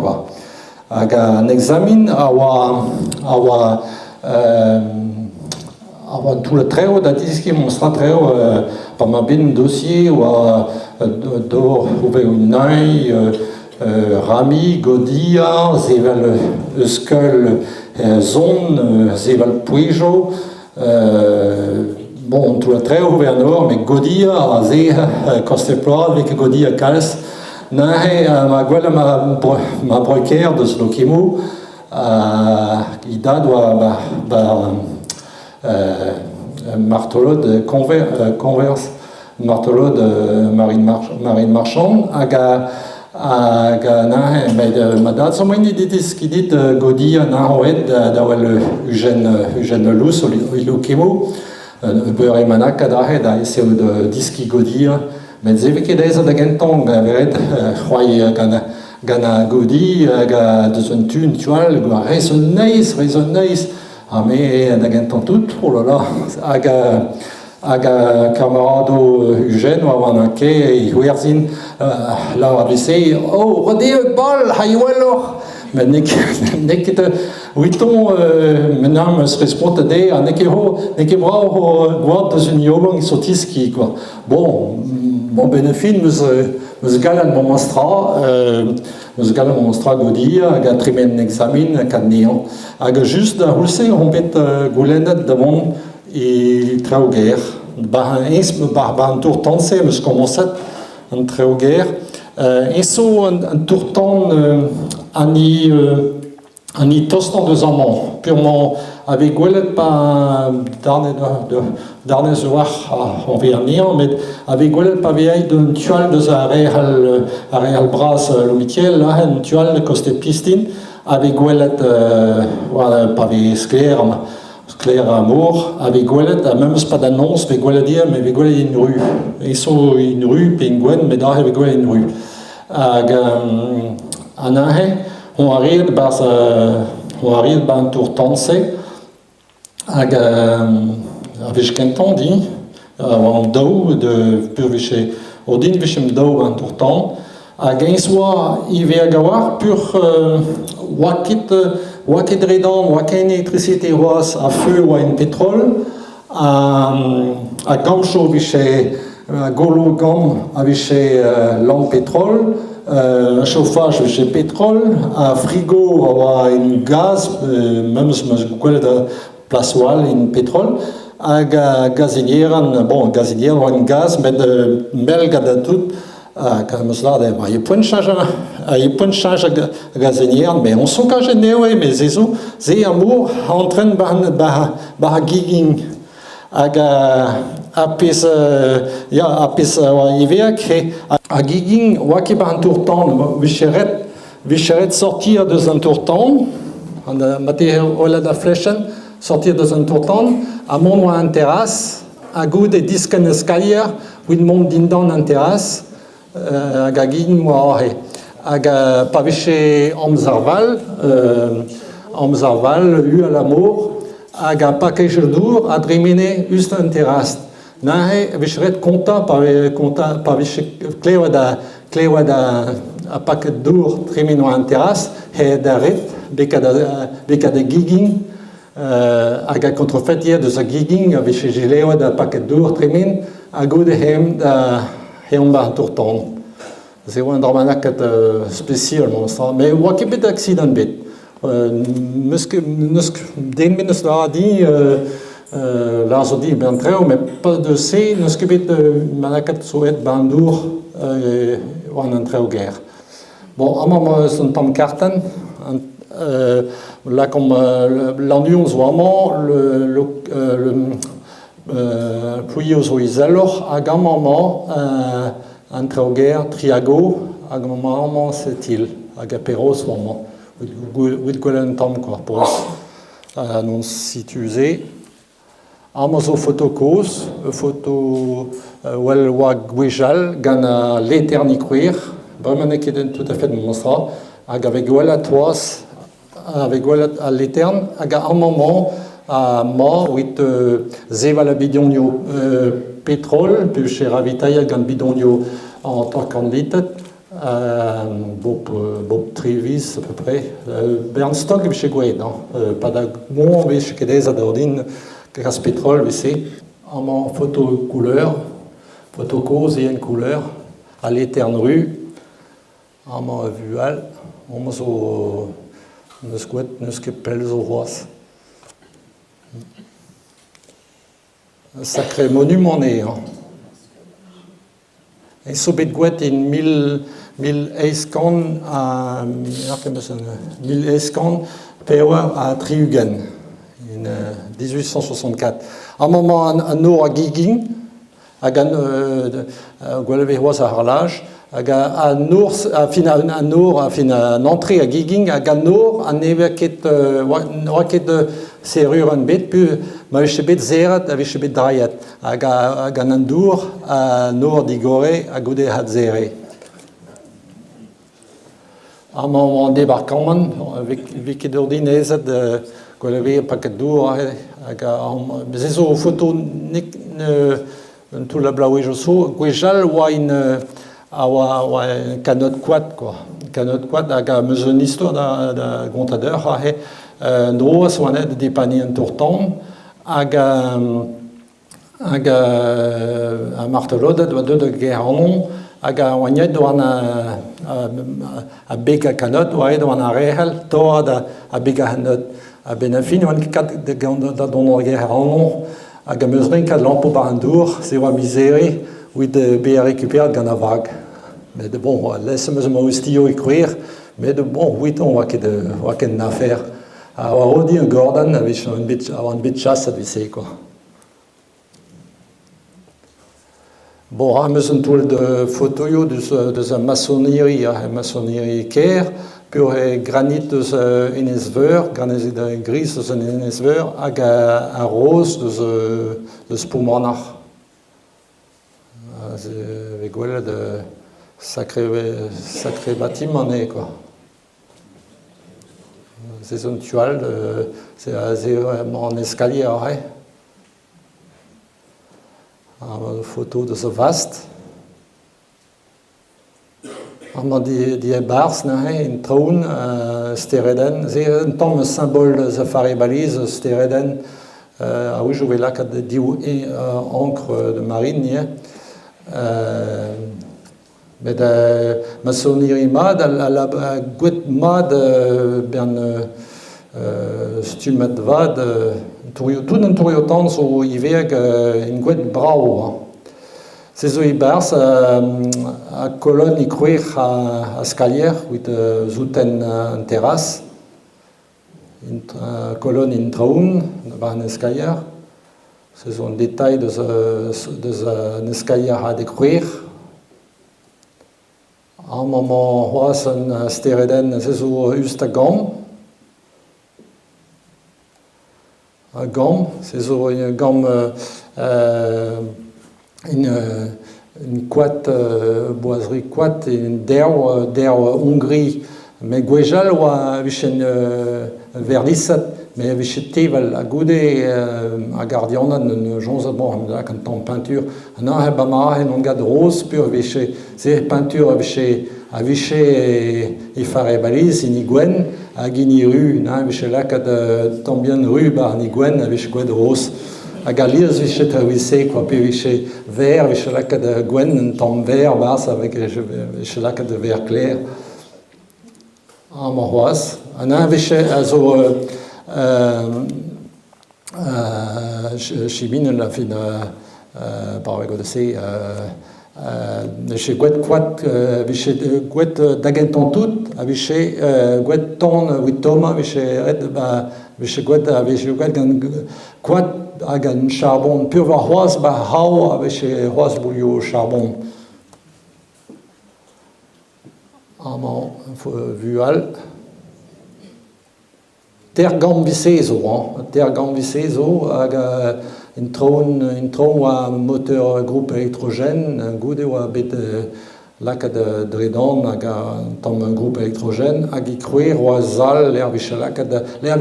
Kwa. Hag an examen a oa un toullad traoù da deskiñ mont traoù pa 'ma bet un dossier oa dor ober un nailh Rami, Godia, sevel eus skeul son, sevel pouezoù. Bon, un toullad traoù ober an nor, met Godia, aze, koste plat, vez ket Godia kalz. Neuze, ma gwelet ma breur-kaer deus Lokemo, e dad oa ba martolod converse, martolod marine marchand, hag neuze met ma dad zo moaien dit deskiñ dit Godia nañv da wel Eugène Lous, Lokemo, beure manak adarre da essayer de diskiñ Godia. Met se vez ket aes da gentañ ret c'hoari gant ar godi hag deus un tu un tu all gant rezon neizh, rezon neizh. Ha me da gentañ tout, oh là là, hag kamaradoù Eugène oa war an kae e c'hwerzhin lâret veze oh rodeo bal ha gwelloc'h. Met n'eo ket Ouiton maintenant 'm eus respontet dezhe ha n'eo ket n'eo ket brav ho gwad deus un yaouank sotiski quoi. Bon, bon ben ar fin 'meus gallet memes tra, 'meus gallet memes tra godiñ hag a tremen examen hag anezhañ. Hag just da c'houlz-se on bet goulennet da vont e Traoù-Gêr. Ba ba an tour-tan-se 'meus komañset an Traoù-Gêr. Eñ zo an tour-tan an hini tostañ deus amañ peogwir a vez gwelet pa darn zo war vez anezhañ met a vez gwelet pa vez aet un tu all deus ar re all bras Lomitiel aze un tu all kostez Pistin a vez gwelet pa vez sklaer sklaer ar mor a vez gwelet ha memes pa da noz vez gwelet ivez met vez gwelet en ru e zo en ru pe en gwenn met aze vez gwelet en ru hag an aze on arriet 'barzh on arriet 'ba an tour-tan-se hag ar wech kentañ din oan daou de peurwech ordin 'vijemp daou 'ba an tour-tan hag eñ oa ivez hag a oar pur oa ket dre dan oa ket elektrisite c'hoazh ha feu oa en petrol ha gambchoù 'vije golo gambr a vije lamp petrol, chauffage a vije petrol, ha frigo a oa en gaz, memes 'm eus gwelet plasoù all en petrol, hag gazinieran, bon, gazinier oa en gaz, met mell gant tout, hag am eus lâret, e poent cheñch e poent cheñch a gazenieran, mais on soñj anezho eo, met se zo, se amour antren 'ba ar gegin. Hag ar pezh ya ar pezh a oa ivez kre ar gegin oa ket 'ba an tour-tan vije ret sortir deus an tour-tan ma te welet ar flechenn sortir deus an tour-tan ha mont war an terrasse ha goude diskenn ar skalier evit mont dindan an terrasse hag ar gegin oa aze hag pa vije amzer vall amzer vall uhel ar mor hag ar pakejoù dour a dremene us d'an terrasse. Neuze e vije ret kontañ pa vije klevet ar paked dour tremen war an terrasse hed ar red bekat e gegin hag ar kontrefetier deus ar gegin a vije gelevet ar paked dour tremen ha goude eomp war an tour-tan. Se oa un dra bennaket spesial memestra, met oa ket bet aksidant bet. N'eus ket n'eus den bet n'eus lâret din lâr zo din an traoù, met pas deus se n'eus ket bet bennaket zo aet 'ba an dour war an traoù ger. Bon, amañ 'ma eus un tamm kartenn. Lakaomp Lannuon zo amañ, le Plouillo zo izeloc'h hag amañ 'mañ an traoù-gêr Triago hag amañ Setil hag Perroz zo amañ evit gwelet un tamm quoi Perroz n'on situ se. Amañ zo foto kozh, foto well oa gwechall gant al letern e-kouer, bremañ n'eo ket tout à fait memes tra, hag a vez gwelet c'hoazh a vez gwelet al letern hag amañ-mañ amañ evit sevel ar bidonioù petrol pe ravitailhañ gant bidonioù en tant litr. Bop tri viz à peu près. Bern stok e vije gwelet hañ. Pa da goañv e vije ket aes da ordin kas petrol 'vel-se. Amañ foto couleur, foto kozh eo en couleur, al letern ru. Amañ a-vu all, homañ zo n'eus gwelet n'eus ket pell zo c'hoazh. Un sacré monumant eo hañ. Eñ zo bet gwelet en 1800 ha 1864, en 1864. Amañ emañ an nor a gegin hag an gwelet e vez c'hoazh ar c'harlaj hag an nor fin an nor fin an antre a gegin hag an nor ha ne vez ket n'oa ket serrurenn bet ma vije bet serret a vije bet drailhet. Hag gant an dour, an nor digore ha goude adsere. Amañ oan debarkamant, vez ket ordin aezet gwelet e vez paket dour aze. Hag se zo foto un toull a bloavezhioù zo. Gwechall oa in a oa un kanod koad quoi. Kanod koad hag am eus un istor da gontañ deoc'h aze. Un dro a zo anet da depanniñ un tour-tan hag hag ar martoloded oa deuet da Gêr-Anon hag a oa aet war a beg ar kanod, oa aet war an rec'hell, torret a beg ar c'hanod. A-benn ar fin e oan ket kat da dont da Gêr-Anon hag am eus renket lampo war an dour, se oa mizere evit bezañ rekuperet gant ar vag. Met bon, lez am eus ma ostilhoù e kouer, met bon, evitañ oa ket un afer. Ha war rodi un gordenn a vije a oan bet chaset evit-se quoi. Bon, am eus un toull de fotoioù deus ar maçonnerie, ar maçonnerie kêr, peogwir eo granit deus Enez-Veur, granit gris deus an Enez-Veur hag ar roz deus Ploumanac'h. Aze e vez gwelet sacré bâtiment eo quoi. Se zo un tu all, c'est aze emañ an eskalier aze. Ar foto deus a vast. Amañ diabarzh neuze, en traoñ, steredenn. Se un tamm simbol eus ar fare-baliz, steredenn. A-wechoù e vez lakaet div ankr de marine ivez. Met maçonnerie mat a gouet mat bezañ stummet vat tout an tourioù-tan zo ivez hag int gouet brav hañ. Se zo e-barzh ha kolonn e kouer ar skalier evit souten an terras. Kolonn en traoñ war an eskalier. Se zo un detail deus an eskalier a kouer. Amañ emañ c'hoazh un steredenn, se zo us da gambr. A gambr, se zo ur gambr un koad, boazerie koad, un derv Hongri. Met gwechall oa e vije vernisad, met e vije teval. Ha goude ar gardianed en soñjal bon lak un tamm peinture. Ha neuze ba mare en gant roz pur e vije se peinture a vije e fare baliz hini gwenn hag hini ru. Neuze e vije lakaet tamm bihan ru 'ba hini gwenn a vije gwelet roz. Hag alies e vije traoù-se quoi, pe vije ver, vije lakaet gwenn un tamm ver 'barzh avec vije lakaet ver clair. Amañ c'hoazh. An eñ vije a zo chiminal a fin pa se vije gwelet koad vije gwelet da gentañ tout a vije gwelet tan evit tommañ vije ret ba vije gwelet a vije gwelet gant koad hag an charbon peurvuiañ c'hoazh 'ba ar c'hraou a vije c'hoazh bouilhoù charbon. Amañ vual. Teir gambr vise zo hañ, teir gambr vise zo hag en traoñ oa moteur groupe électrogène, goude oa bet lakaet dre dan hag un tamm groupe électrogène hag e krouer oa sal lec'h vije lakaet lec'h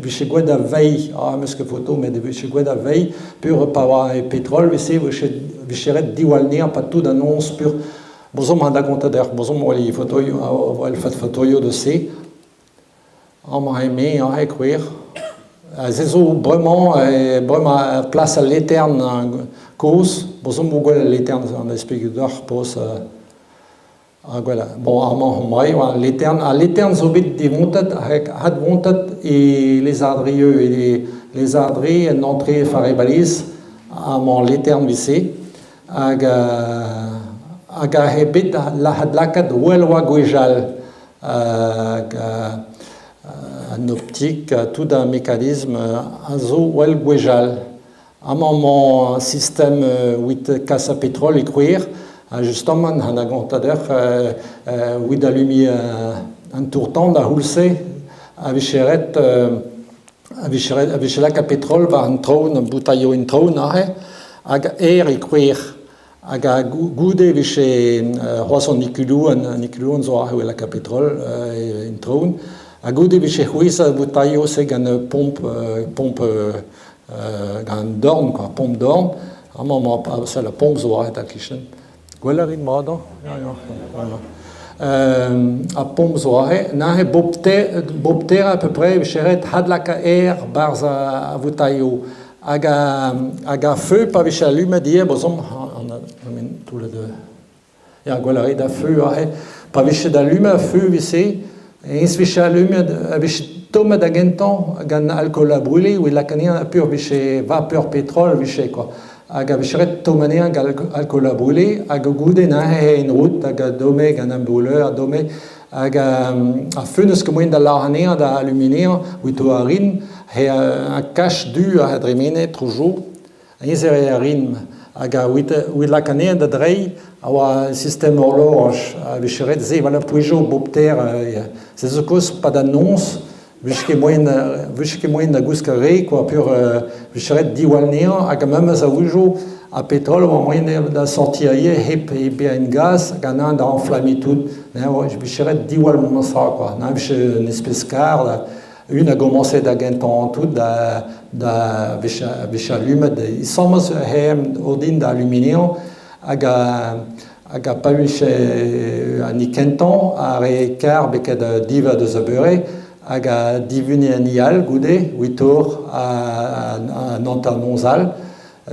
vije gwelet a-veilh, ah 'm eus ket foto met e vije gwelet a-veilh pur pa oa e petrol vese vije ret diwall anezhañ 'pad tout an noz pur. Bozomp da gontañ deoc'h, bozomp oa fotoioù, oa fotoioù deus se. Amañ eme aze kouer. Se zo bremañ, bremañ plas al letern kozh. Bozomp o gwell al letern an expliket deoc'h poz ha gwell. Bon, amañ omp oa al letern. Al letern zo bet divontet hag advontet e Lezardrieux, e Lezardri en entrée Faré-Baliz, amañ letern vise. Hag hag aze bet adlakaet well oa gwechall. Hag an optik, tout ar mekanism a zo well gwechall. Amañ emañ sistem evit kas ar petrol e kouer, ha justamant an a gontañ deoc'h evit alumiñ an tour-tan d'ar c'houlz-se a vije ret a vije ret a vije lakaat petrol war an traoñ, an boutailhoù en traoñ aze, hag aer e kouer. Hag goude e vije c'hoazh an ikuloù, an ikuloù zo aze lakaat petrol en traoñ. Ha goude e vije c'hwezhañ boutailhoù-se gant ur pomp, pomp gant an dorn quoi, pomp dorn. Amañ emañ seul ar pomp zo aet e-kichen. Gwell a rit mat hañ? Ya, ya, ya. Ar pomp zo aze. Neuze bop ter, bop ter à peu près e vije ret adlakaat aer 'barzh ar voutailhoù. Hag hag ar feu pa vije alumet ivez, bozomp toullet ya gwell a rit ar feu aze. Pa vije alumet ar feu evit-se, eñs vije alumet, a vije tommet da gentañ gant alkool à brûler, evit lakaat anezhañ pur vije vapeur petrol vije quoi. Hag a vije ret tommañ anezhañ gant alkool à brûler hag goude neuze en route hag a domme gant un brûleur a domme hag ar feu n'eus ket moaien da lâr anezhañ da alumiñ anezhañ evit ar rin he un kach du a dremene tro-jo hennezh eo ar rin hag evit lakaat anezhañ da dreiñ a oa un sistem horloj a vije ret se voilà pouezoù bop ter se zo kaoz 'pad an noz vije ket moaien vije ket moaien da gouskañ re quoi pur vije ret diwall anezhañ hag memes a-wechoù ar petrol a oa moaien da sortiñ ivez hep bezañ en gaz hag an da anflammiñ tout vije ret diwall memes tra quoi neuze vije un espèce karr da un a gomañse da gentañ tout da da vije vije alumet e sammas ordin da alumiñ anezhañ hag hag a pa vije an hini kentañ a rae karr betek div eur deus ar beure hag a divune an hini all goude, 8 eur an hanternoz all,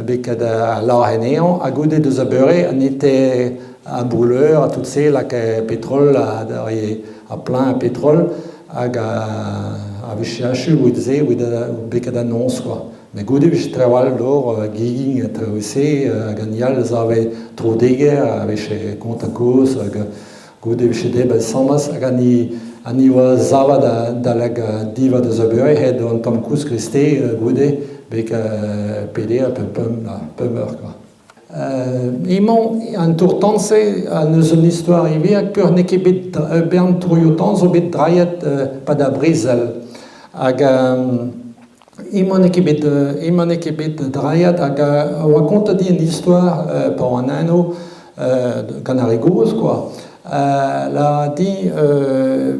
betek al lâr anezhañ, ha goude deus ar beure an ete ar brûleur ha tout se lakae petrol ha plein a petrol hag a vije achu evit se evit betek an noz quoi. Met goude e vije trawalc'h d'ober gegin ha traoù-se hag an all a save tro-deger a vije kontañ kozh hag goude e vije debret asambles hag an hini oa savet adalek div deus ar beure aet un tamm kousk kreisteiz goude betek peder pe pemp eur quoi. Emañ an tour-tan-se n'eus un istor ivez hag peur n'eo ket bet ur bern tourioù-tan zo bet drailhet 'pad ar brezel hag Emañ n'eo ket bet emañ n'eo ket bet drailhat hag a oa kontet din an istor pa oan eno gant ar re gozh kwa. Lâret din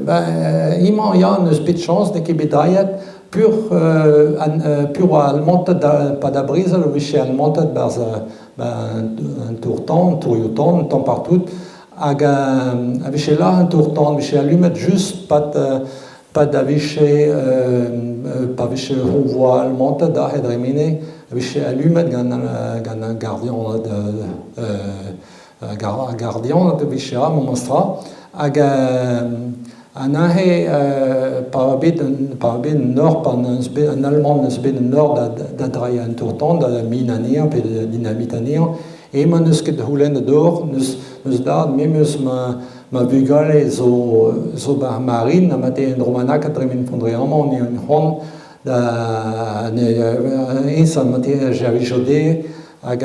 ben emañ ya n'eus bet chañs n'eo ket bet drailhat pur pur oa almanted 'pad ar brezel e vije almanted 'barzh un tour-tan, tourioù-tan un tamm partout hag a vije lâret un tour-tan vije alumet just 'pad Pa da vije pa vije ur c'honvoi almanted aze dremene a vije alumet gant gant ar gardianed ar gardianed e vije memestra hag ha neuze pa oa bet pa oa bet an nor pa n'eus bet an Alman n'eus bet an nor da da drailhañ an tour-tan da minañ anezhañ pe da dinamitañ anezhañ emañ n'eus ket c'houlennet dor n'eus n'eus dad memes ma Ma bugale zo zo 'ba ar marin ha ma te un dro bennak a dremen dre amañ ni un c'hoant da eñ ma te servijo dezhe hag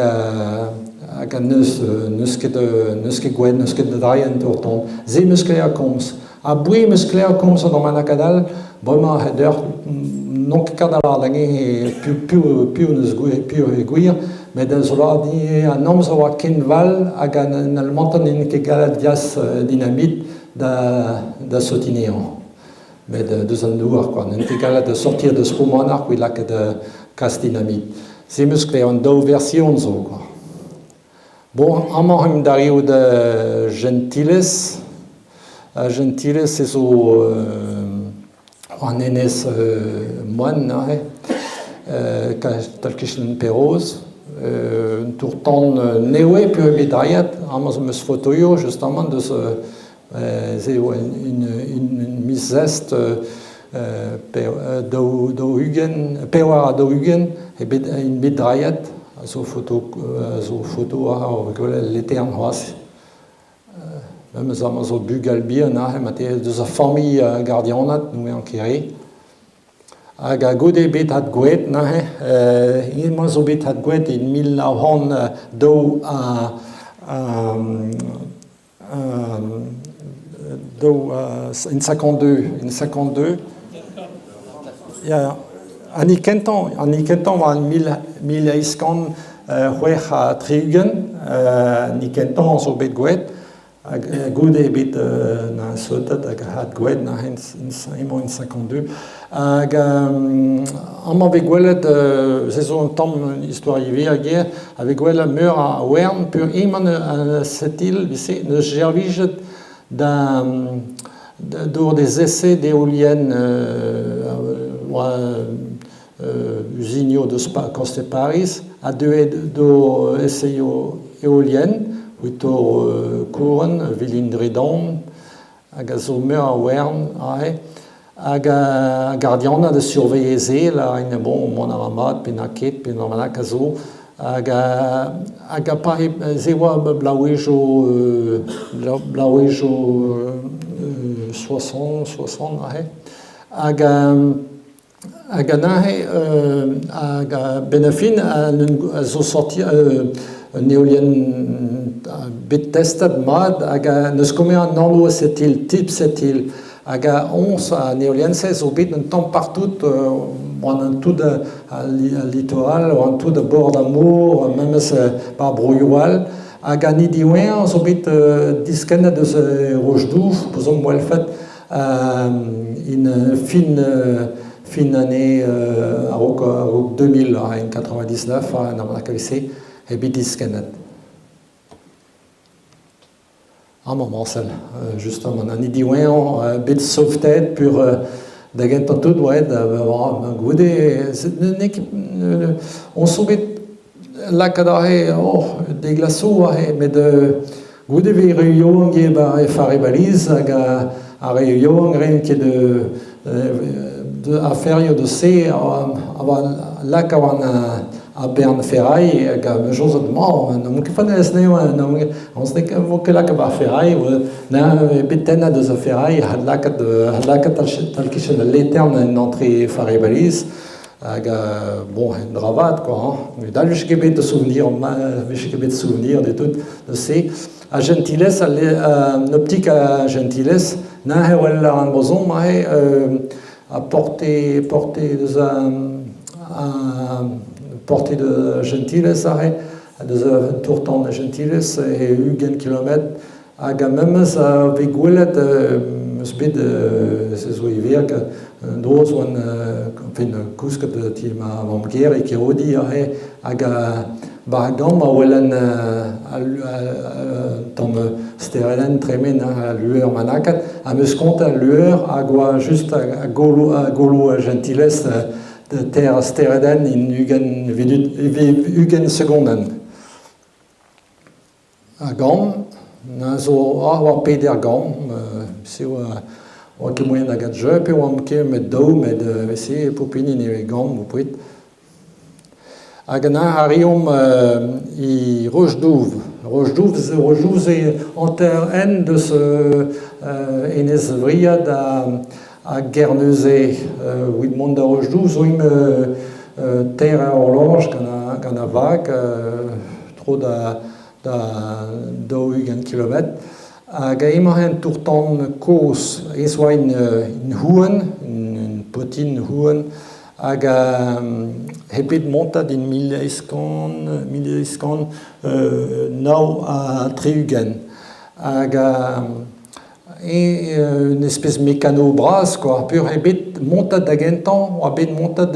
hag n'eus n'eus ket n'eus ket gwelet n'eus ket drailh tour-tan. Se 'm eus klevet komz. A-bouez 'm eus klevet komz an dro bennak all bremañ deoc'h n'on ket kat da lâret anezhe piv piv n'eus piv eo gwir Met da zo an amzer oa ken val hag an Almanted n'int ket gallet dias dinamit da, da sotiñ anezhañ. Met deus an douar quoi, n'int ket gallet da sortir deus Romanach evit lakaat kas dinamit. Se 'm eus klevet an daou version zo quoi. Bon, amañ emañ darev da Jentilez. Ha Jentilez e zo an enez moan neuze, tal-kichen Perroz. Un tour-tan nevez peogwir bet drailhet. Amañ zo 'm eus fotoioù justamant deus se eo un miz zest 40, 44 eo bet int bet drailhet. A zo foto a zo foto ar gwelet letern c'hoazh. Memes amañ zo bugel bihan aze marteze deus ar familh gardianad n'ouezan ket re. Hag goude bet adgwelet neuze, hemañ zo bet adgwelet e 1902 daou en 52, en 52. Ya, an hini kentañ, an hini kentañ oa en 1866, an hini kentañ zo bet gwelet, hag goude eo bet na saotet hag adgwelet neuze emañ en 52. Hag amañ vez gwelet, se zo un tamm istor ivez hag ivez, a vez gwelet meur a wern peogwir emañ an setil se n'eus servijet da d'ober des essais d'éoliennes oa uzinioù deus koste Pariz ha deuet d'o esaeoù éoliennes evito kouren Vilin-Dredan hag a zo meur a wern aze hag ar gardianed a surveille se lârin bon mont a ra mat pe n'a ket pe bennak a zo hag hag a pa se oa bloavezhioù bloavezhioù 60 60 aze hag hag neuze hag a-benn ar fin a zo sorti un eolienn bet testet mat hag n'eus ket an anv setil, type setil. Hag a-oñs an eolienn-se zo bet un tamm partout war an tout al littoral, war an tout bord ar mor, memes war broioù all. Hag an hini diwezhañ zo bet diskennet eus Rochedouf, pa 'z omp welfet in fin fin année a-raok a-raok 2000, en 99, en se, eo bet diskennet. Amañ Mañsel, justement, an hini diwezhañ bet saveteet pur da gentañ tout oa aet goude n'eo ket on zo bet lakaet aze oh des glaçons aze met goude e re yaouank ivez 'ba e Fare-Baliz hag ar re yaouank 'raent ket aferioù deus se a oa lak a oan a bern ferrailh hag a Joseph mañ n'omp ket fanez anezhañ n'on vo ket lakaet 'ba ferrailh na bet tennet deus ar ferrailh adlakaet adlakaet tal-kichen al letern en entrée Fare-Baliz hag bon un dra vat quoi hein. Met all vije ket bet da souvenir vije ket bet souvenir de tout de se. A Gentilez an optik a Gentilez neuze well an brezhon aze a porter porter deus a porter de Gentilez aze deus un tour-tan a Gentilez e 20 kilometr Hag memes a vez gwelet eus bet se zo ivez hag un dro zo un enfin kousket ti ma mamm-gaer e Kerodi aze hag ba ar gambr a welan al tamm steredenn tremen al lueur manakat ha 'm eus kontet al lueur hag oa just a golo a golo a jentilez teir steredenn en 20 minut 20 segondenn. A gambr, neuze zo ah oa peder gambr, se oa oa ket moaien da gat jeu pe oamp ket met daou met se pep hini en e gambr bepred. Hag neuze arri omp e Rochedouf. Rochedouf Rochedouf zo hanter-hent deus Enez Vriad ha Gerneuze. Evit mont da Rochedouf zo int teir horloge gant ar vag. Tro da da 40 kilometr. Hag emañ en tour-tan kozh. Ez oa un houarn, un potin houarn, hag he bet montet en 1800, 1869. Hag Eñ un espes mekano bras kwa peoc'h eo bet montet da gentañ oa bet montet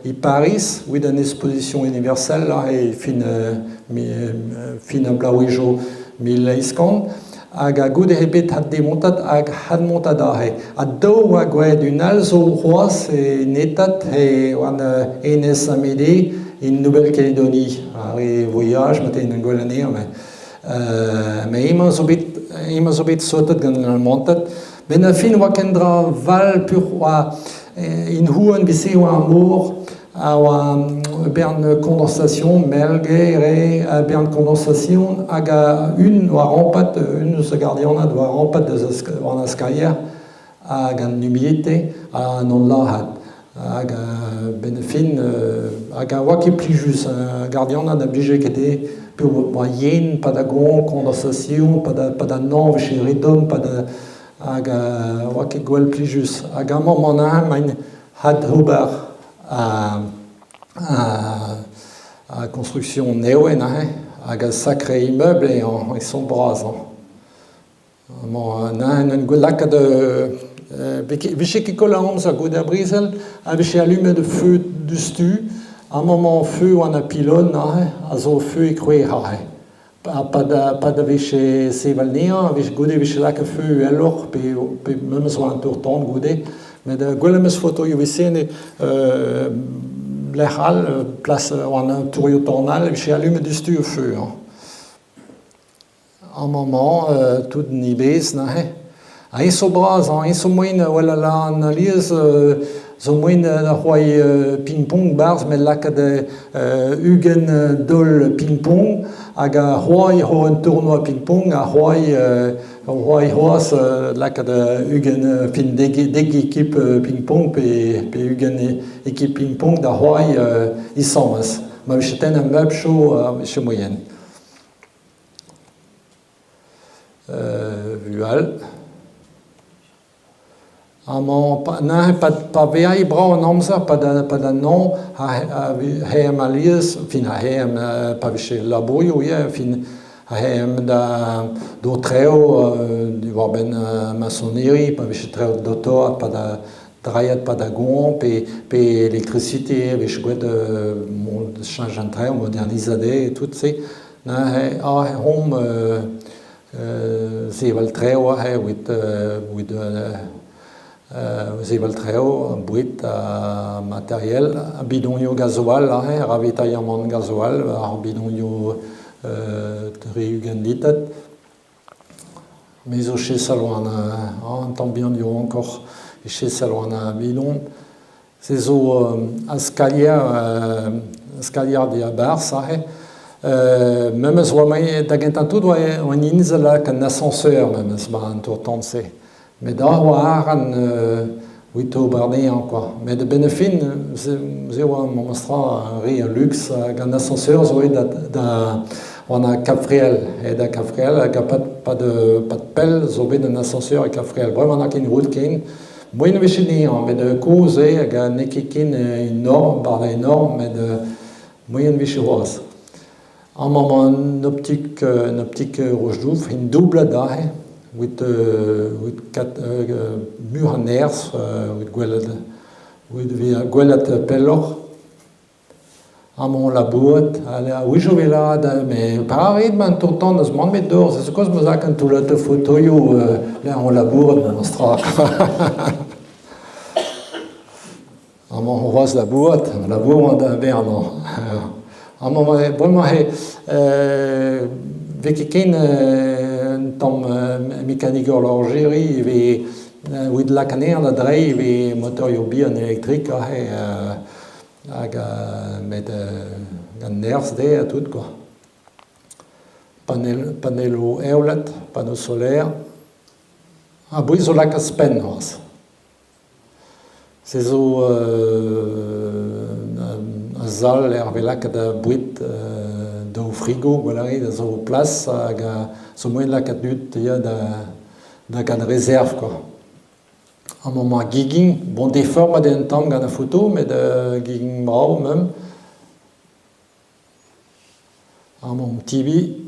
e Pariz evit an exposition universelle e fin fin ar bloavezhioù 1800 hag goude eo bet addemontet hag admontet aze. Ha daou oa gwelet un all zo c'hoazh e Netat e oan Enez Amédée e Nouvelle-Calédonie. Ar re voyage ma en gwell anezhañ met met emañ zo bet emañ zo bet sotet gant an Almanted. Benn ar fin oa ken dra val pur oa in houarn bese oa ar mor a oa bern condensation melge re bern condensation hag un oa rampat un eus ar gardianad oa rampat deus war an skalier hag an humidité an on lazhat hag benn ar fin hag a oa ket plijus ar gardianad a blije ket dezhe peogwir oa yen pa da goañv condensation pa da pa da nañv vije re domm pa da hag oa ket gwall plijus hag amañ 'mañ neuze 'maint adc'hober ar construction nevez neuze hag ar sakre immeuble eo e son bras hañ. Amañ neuze en lakaat vije ket koll amzer goude ar brezel a vije alumet o feu diouzhtu. Amañ emañ feu an apilon aze a zo feu e krouer aze. Ha pa da vije sevel anezhañ a vije goude e vije lakaet feu uheloc'h pe pe memes war an tour-tan goude. Met gwell em eus fotoioù e-se lec'h all, plas war an tourioù-tan all e vije alumet diouzhtu o feu hañ. Amañ-mañ tout ni bez neuze. Ha eñ zo bras hañ, eñ zo moaien well an alies zo moaien da c'hoari ping-pong 'barzh met lakaat 20 daol ping-pong hag a c'hoari c'ho un tournoi ping-pong a c'hoari c'hoari c'hoazh lakaat 20 fin dek dek ekip ping-pong pe pe 20 ekip ping-pong da c'hoari asambles. Ma vije tenn ar meublioù vije moaien. Vual. Amañ neuze pa vezañ brav an amzer, pa da noz, ha alies, fin ha pa vije labourioù ivez, fin ha da d'o traoù diwar-benn maçonnerie, pa vije traoù doctorat, pa da drailhat pa da goañv pe pe électricité vije gwraet cheñch an traoù, modernizañ dezhe tout se. Neuze aze omp sevel traoù aze evit evit sevel traoù, boued ha materiel, bidonioù gasoil aze, ravitailhamant gasoil, ar bidonioù 60 litr. Me zo chesal war an tamm bihan yaouankoc'h e chesal war an bidon. Se zo ar skalier skalier diabarzh aze. Memes oa da gentañ tout oa an hini lak an ascenseur memes 'ba an tour-tan-se. Met da oa àr an evit ober anezhañ kwa. Met a-benn ar fin se oa memestra re a luks hag an ascenseur zo aet da da oan a Kafriel. Aet da Kafriel hag pad pad pell zo bet an ascenseur e Kafriel. Bremañ n'a ket roet ken. Moaien e vije anezhañ met kozh eo hag n'eo ket ken enorm, bar enorm met moaien e vije c'hoazh. Amañ emañ un optik un optik Rochedouf, un doublad aze evit evit kat mur an nerzh evit gwelet evit vezañ gwelet pelloc'h. Amañ labourat, a-wechoù e vez lâret met paret emañ an tour-tan eus mann 'met dor, se zo kaoz ma 'z a un toullad fotoioù lec'h on labourat memes tra. Amañ c'hoazh labourat, labourat da bernañ. Amañ bremañ eo vez ket ken un tamm mekanik horlogerie e vez evit lakaat anezhañ da dreiñ e vez motorioù bihan elektrik aze hag met gant nerzh dezhe ha tout quoi. Panel panelloù eolet, panneaux solaires. A-bouez zo lakaat penn c'hoazh. Se zo ur sal lec'h vez lakaet boued daou frigo gwell a rit a zo plas hag a zo moaien lakaat tud ya da da gant rezerv kwa. Amañ emañ gegin, bon deformet eo un tamm gant ar foto met gegin brav mem. Amañ omp tibi.